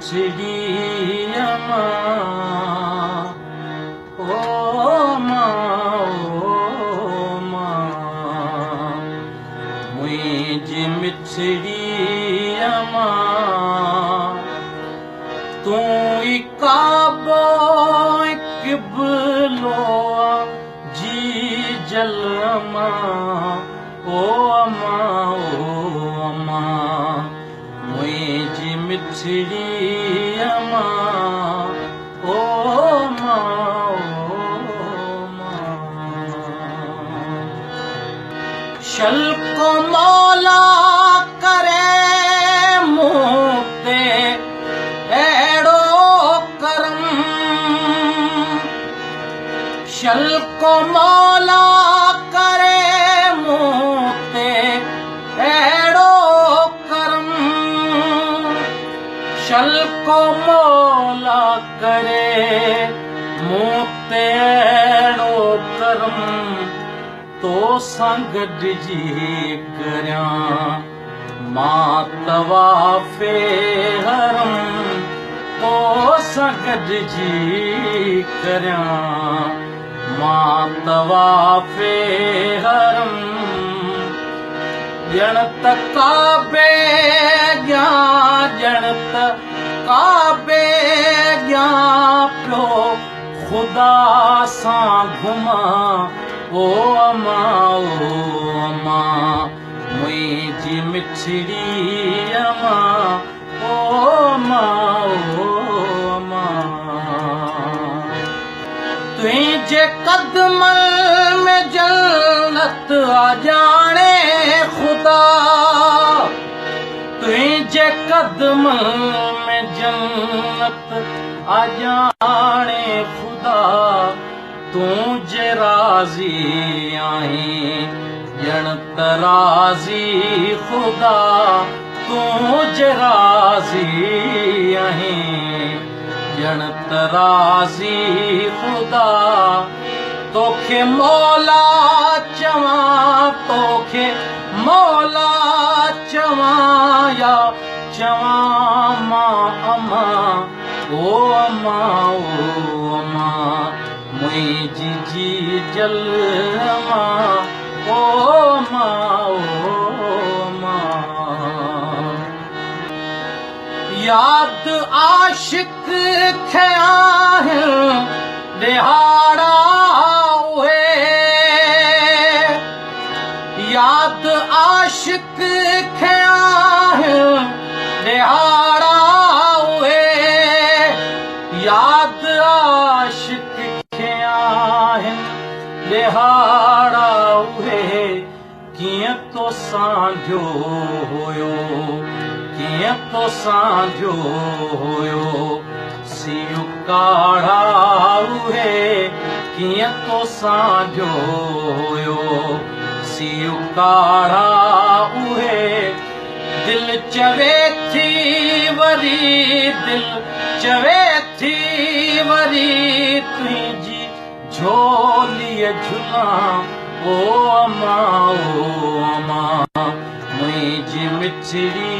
مٺڙي اما، او اما، او اما، منهنجي مٺڙي اما. تون ئي ڪعبو ۽ قبلو آ جيجل اما، او اما، او اما، منهنجي مٺڙي اما، او اما، او اما. شل ڪو مولا ڪري مون تي اهڙو ڪرم، شل ڪو مولا ڪري مون تي اهڙو ڪرم، شل ڪو مولا ڪري مون تي اهڙو ڪرم، تو سان گڏجي ڪريان مان طواف حرم، تو سان گڏجي ڪريان مان طواف حرم. ڄڻ ته ڪعبي اڳيان، ڄڻ ته ڪعبي اڳيان پيو خدا سان گهمان، او اما، او اما، منهنجي مٺڙي اما، او اما، او اما. تنهنجي قدمن ۾ جنت آ ڄاڻي خدا، تنهنجي قدمن ۾ جنت آ ڄاڻي خدا، تون جي راضي آهين ڄڻ ته راضي خدا، تون جي راضي آهين ڄڻ ته راضي خدا. توکي مولا چوان، توکي مولا چوان يا چوان مان اما، او اما، او اما، منهنجي جيجل اما، او اما، او اما. ياد عاشق کي آهن ڏهاڙا اهي، ياد عاشق کي آهن ڏهاڙا اهي، ياد عاشق کي آهن ڏهاڙا اهي، ڪيئن تو سان ٿيو هيو، ڪيئن تو سان ٿيو هيو سيءُ ڪاڙها اهي، ڪيئن تو سان ٿيو هيو سيءُ ڪاڙها اهي. دل چوي ٿي وري، دل چوي ٿي وري تنهنجي جهوليءَ جهلان، او اما، او اما، منهنجي مٺڙي